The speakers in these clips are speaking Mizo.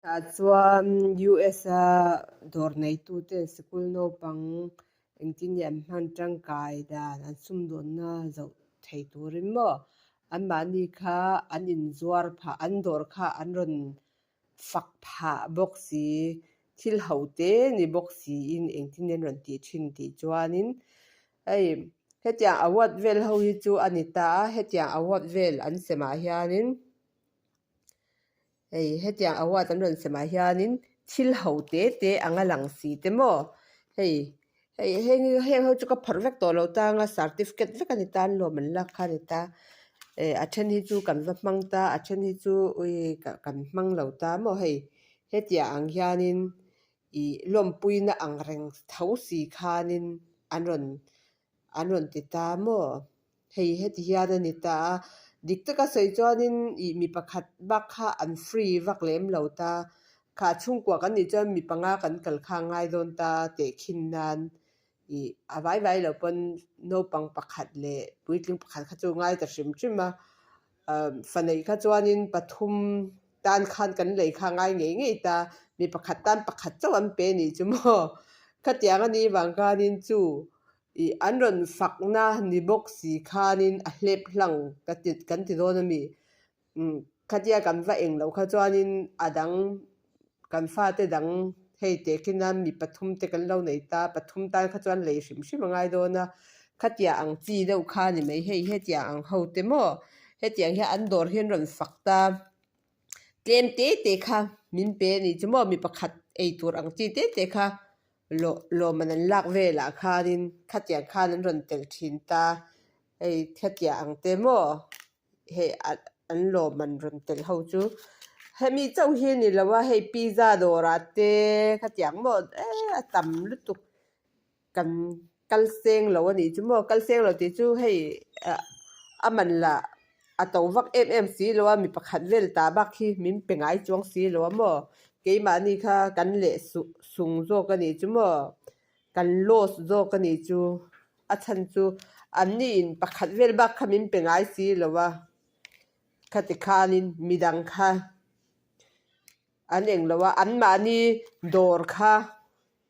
Tah chuan US a dawr neituten sikul naupang engtin nge an hman tangkai dan an sumdawnna zoh thei turin maw anmahni kha an inzuar phah an dawr kha an rawn fak phah bawk si thil ho te ni bawk siin engtin nge an rawn tih thin tih chuanin hei hetiang award vel ho hi chu a ni ta a hetiang award vel an semah hianin. Hei hetiang award an rawn semah hianin thil ho te te anga lang si te maw hei hei heng heng ho chu ka phawrh vek tawh lo tang a certificate vek a ni ta an lawm an lak kha a ni ta eh a then hi chu kan va hmang ta a then hi chu ui kan hmang lo ta maw hei hetiang ang hianin ih lawmpuina ang reng tho si khanin an rawn an rawn ti ta maw. Hei heti hian a ni ta a, dik taka sawi chuanin ih mi pakhat bak kha an free vak lem lo ta, kha chhungkua kan nih chuan mi panga kan kal kha a ngai dawn ta tehkhin nan ih a vai vai lo pawn naupang pakhat leh puitling pakhat kha chu ngai ta hrim hrim a, fa neih kha chuanin pathum tan khan kan lei kha a ngai ngei ngei ta, mi pakhat tan pakhat chauh an pe nih chu maw khatiang a nih vang khanin chu Ih an rawn fakna ni bawk si khanin a hlep hlang ka ti kan ti dawn a mi? Umm khatia kan va eng loh kha chuanin a dang kan fate dang hei tehkhin a mi pathum te kan lo nei ta pathum tan kha chuan lei hrim hrim a ngai dawn a khatia ang chi deuh kha ni mai hei hetiang ang ho te maw hetiang hian an dawr hi an rawn fak ta tlem te te kha min pe a nih chu maw mi pakhat ei tur ang chi te te kha. Lawman an lak velah khanin khatiang khan an rawn tel thin ta, hei khatiang ang te maw hei an lawman rawn tel ho chu hemi chauh hi a ni lo a hei pizza dawrah te khatiang maw eee a tam lutuk kan kal seng lo a nih chu maw kal seng lo tih chu hei a man lah a to vak em em si lo a mi pakhat vel ta bak hi min pe ngai chuang si lo a maw keimahni kha kan leh suh sung zawk a nih chu maw kan loss zawk a nih chu a chhan chu anni in pakhat vel bak kha min pe ngai si lo a khati khanin midang kha an eng lo a anmahni dawr kha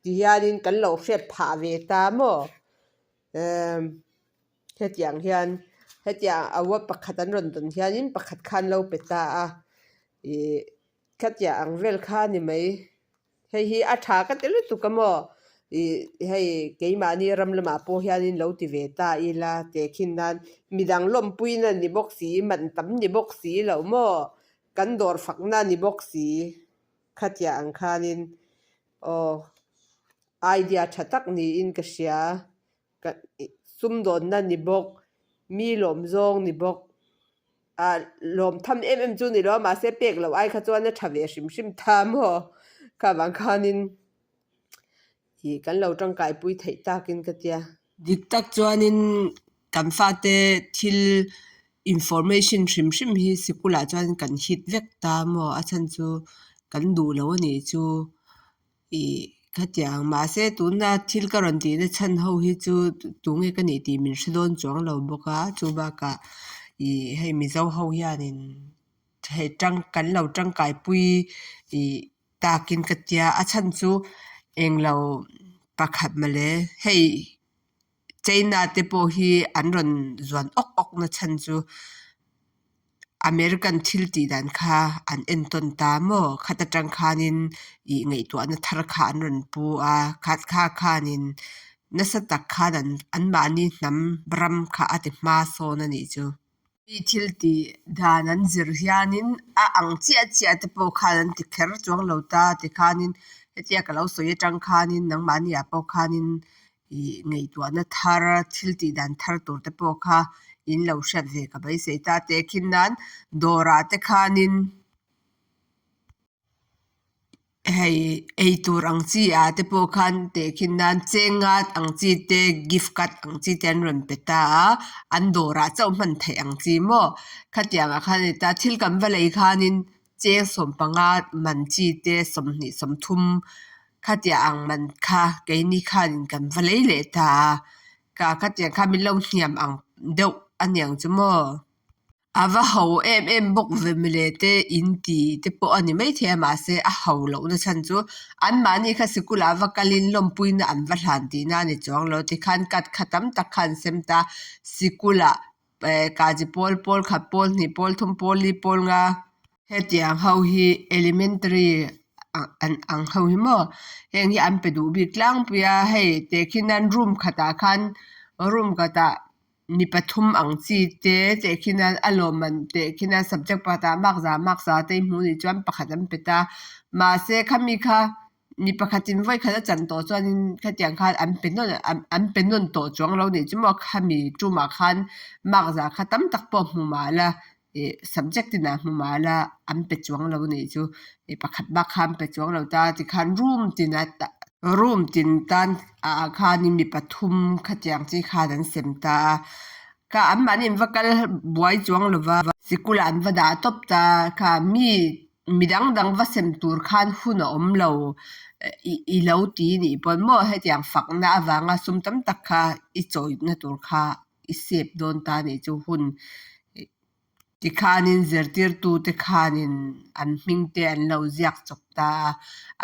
ti hianin kan lo hriat phah ve ta maw emm hetiang hian hetiang award pakhat an rawn dawn hianin pakhat kha an lo pe ta a ih khatiang ang vel kha a ni mai hei hi a tha ka ti lutuk a maw ih hei keimahni ram lamah pawh hianin lo ti ve ta ila tehkhin nan midang lawmpuina ni bawk si man tam ni bawk si lo maw kan dawr fakna ni bawk si khatiang ang khanin aw idea tha tak niin ka hria ka sumdawnna ni bawk mi lawm zawng ni bawk ah lawm tham em em chu ni lo a mahse pek loh ai kha chuan a tha ve hrim hrim ta maw kha vang khanin ih kan lo tangkai pui theih takin ka tia. Dik tak chuanin kan fate thil information hrim hrim hi sikulah chuan kan hit vek ta maw a chhan chu kan duh lo a nih chu. Ih khatiang mahse tuna thil ka rawn tihna chhan ho hi chu tunge ka nih tih min hre dawn chuang lo bawk a chu bakah ih hei mizo ho hianin hei tang kan lo tangkai pui ih takin ka tia a chhan chu englo pakhat mawle hei China te pawh hi an rawn zuan awk awk na chhan chu American thil tih dan kha an entawn ta maw khat atang khanin ih ngaihtuahna thar kha an rawn pu a khat kha khanin nasa tak khan an anmahni hnam ram kha a ti hma sawn a nih chu. Mi thil tih dan an zir hianin a ang chiah chiah te pawh khan an ti kher chuang lo ta tikhanin hetia ka lo sawi atang khanin nangmahni ah pawh khanin ih ngaihtuahna thar thil tih dan thar tur te pawh kha in lo hriat ve ka beisei ta tehkhin nan dawrah te khanin. Hei eitur ang chi ah te pawh khan tehkhin nan chenga ang chi te gift card ang chi te an rawn pe ta a an dawrah chauh hman theih ang chi maw khatiang ah khan a ni ta thil kan va lei khanin cheng sawmpanga man chi te sawmhnih sawmthum khatiang ang man kha keini khanin kan va lei leh ta a ka khatiang kha min lo hniam ang deuh aniang chu maw. A va ho em em bawk ve mawle te in ti te pawh a ni maithei a mahse a ho loh na chhan chu anmahni kha sikul ah va kalin lawmpuina an va hlan tihna a ni chuang lo tikhan cut kha tam tak kha an sem ta sikul ah eh kaji pawl pawl khat pawl hnih pawl thum pawl li pawl nga hetiang ho hi elementary an ang ho hi maw heng hi an pe duh bik tlangpui a hei tehkhin nan room khatah khan room khatah. Mi pathum ang chi te tehkhin a a lawmman tehkhin a subject pakhatah mark za mark za te hmuh anih chuan pakhat an pe ta mahse khami kha mi pakhatin vawi khat a chan tawh chuanin khatiang khan an pe nawn an pe nawn tawh chuang lo nih chu maw khami tumah khan mark za kha tam tak pawh hmu mah la ih subject tinah hmu mah la an pe chuang lo nih chu ih pakhat bak kha an pe chuang lo ta tikhan room tinah room tin tan ah khanin mi pathum khatiang chi khan an sem ta a kha anmahni an va kal buai chuang lo va sikul ah an va dah tawp ta kha mi mi dang dang va sem tur khan hun a awm lo ih i lo ti nih pawn maw hetiang fakna avanga sum tam tak kha i chawina tur kha i sep dawn ta nih chu hun tikhanin zirtirtute khanin an hming te an lo ziak chawp ta a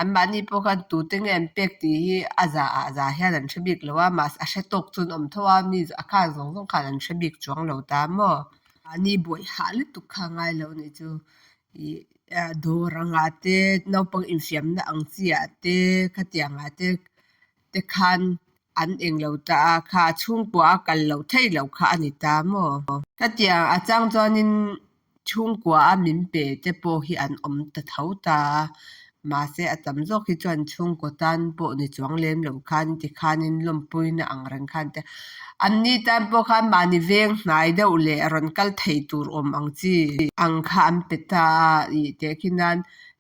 anmahni pawh khan tute nge an pek tih hi a za ah za hian an hre bik lo a mahse a hre tawk chu an awm tho a mi a khan zawng zawng khan an hre bik chuang lo ta maw mahni buai hah lutuk kha a ngai lo nih chu ih dawr angah te naupang infiamna ang chi ah te khatiang ah te te khan an eng lo ta a kha chhungkua a kal loh theih loh kha a ni ta maw? Khatiang a chang chuanin chhungkua a min pe te pawh hi an awm ta tho ta a, mahse a tam zawk hi chuan chhungkaw tan pawh ni chuang lem lo khan tikhanin lawmpuina ang reng khan te anni tan pawh khan mahni veng hnai deuh leh rawn kal thei tur awm ang chi ang kha an pe ta a ih tehkhin nan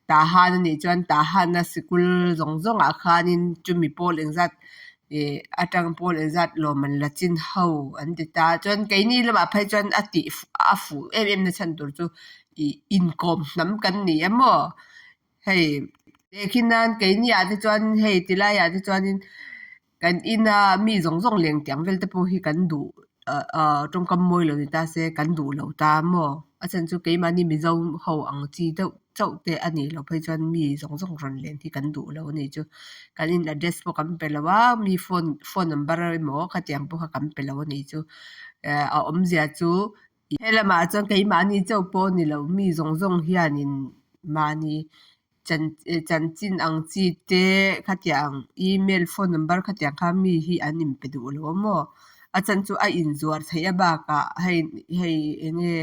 Tahan a nih chuan Tahana sikul zawng zawngah khanin chumi pawl engzat ih atang pawl engzat lawm an la chin ho an ti ta chuan keini lamah phei chuan a tih a fuh em em na chhan tur chu ih inkawm hnam kan ni a maw hei tehkhin nan keini ah te chuan hei tilai ah te chuanin kan ina mi zawng zawng leng tiang vel te pawh hi kan duh ah ah tawngkam mawi lo ni ta se kan duh lo ta maw a chhan chu keimahni mizo ho ang chi deuh chauh te a nih loh phei chuan mi zawng zawng rawn len hi kan duh lo a nih chu kan in address pawh kan pe lo a mi phone phone number emaw khatiang pawh kha kan pe lo a nih chu eh a awmzia chu helamah chuan keimahni chauh pawh a ni lo mi zawng zawng hianin mahni chanchin ang chi te khatiang email phone number khatiang kha mi hi an inpe duh lo a maw a chhan chu a inzuar theih a bakah hei hei eng nge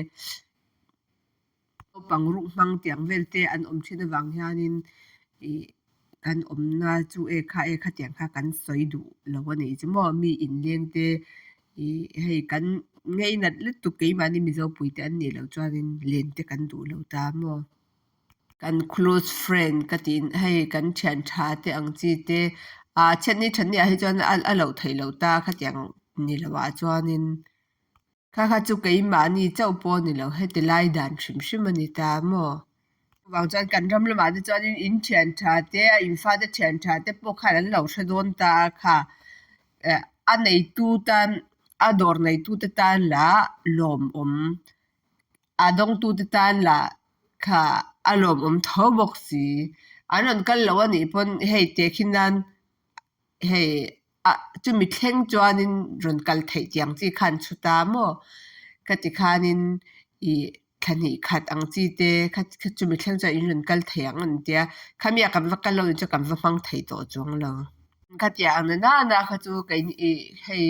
naupang ruh hmang tiang vel te an awm thin avang hianin ih kan awmna chu e kha e khatiang kha kan sawi duh lo a nih chu maw mi inleng te ih hei kan ngeinat lutuk keimahni mizo puite an nih loh chuanin len te kan duh lo ta maw. Kan close friend ka tih hei kan thian tha te ang chi te ah chhiatni thatni ah hi chuan a loh theih loh ta khatiang ni lo ah chuanin kha kha chu keimahni chauh pawh a ni lo heti lai dan hrim hrim a ni ta maw. Chuvang chuan kan ram lamah te chuanin in thian tha te a in fate thian tha te pawh khan an lo hre dawn ta a kha eh a neitu tan a dawr neitu te tan lah lawmawm A dawngtute tan lah kha a lawmawm tho bawk si. An rawn kal loh a nih pawn hei tehkhin nan hei ah chumi thleng chuanin rawn kal theih tiang chi khan chhu ta maw? Ka ti khanin ih thla hnih khat ang chi te kha chumi thleng chuan in rawn kal thei ang an tia. Khami ah kan va kal lo in chu kan va hmang thei tawh chuang lo. Khatiang ang na na kha chu kei ih hei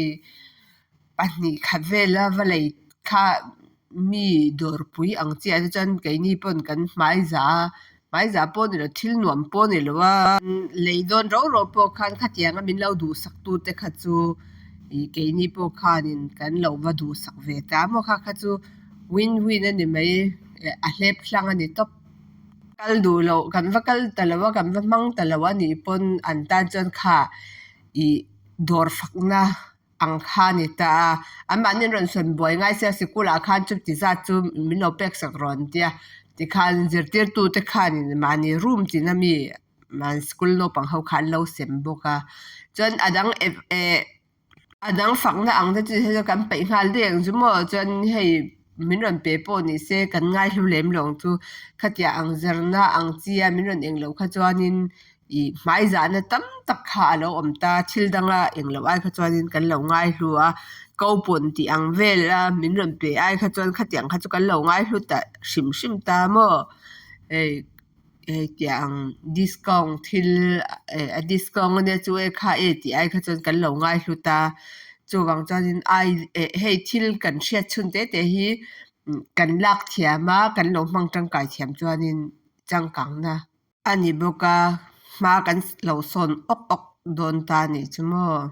pahnih khat vela va lei kha mi dawrpui ang chiah te chuan keini pawn kan hmaiza a hmaiza pawh ni lo thil nuam pawh ni lo a lei dawn rau rau pawh khan khatianga min lo duhsak tu te kha chu ih keini pawh khanin kan lo va duhsak ve ta maw kha kha chu win win a ni mai a hlep hlang a ni tawp. Kal duh loh kan va kal ta lo a kan va hmang ta lo a nih pawn an tan chuan kha ih dawr fakna ang kha a ni ta a anmahni an rawn sawn buai ngai sia sikul ah khan chuti zat chu min lo pek sak rawn tia tikhan zirtirtu te khanin mahni room tina mi mahni school naupang ho kha an lo sem bawk a chuan a dang eh a dang fakna ang te chu kan peih nghal daih ang chu maw chuan hei. min rawn pe pawh ni se kan ngaihlu lem lo ang chu. Khatiang ang zirna ang chi a min rawn eng loh kha chuanin ih hmaizahna tam tak kha a lo awm ta, thil danga eng loh ai kha chuanin kan lo ngaihlu a, coupon tih ang vel a min rawn pe ai kha chuan khatiang kha chu kan lo ngaihlu ta hrim hrim ta maw hei hei tiang discount thil eh a discount ania chu e kha e tih ai kha chuan kan lo ngaihlu ta, chuvang chuanin ai eh hei thil kan hriat chhun te te hi kan lak thiam a kan lo hmang tangkai thiam chuanin changkangna. A ni bawk a, hma kan lo sawn awk awk dawn ta a nih chu maw.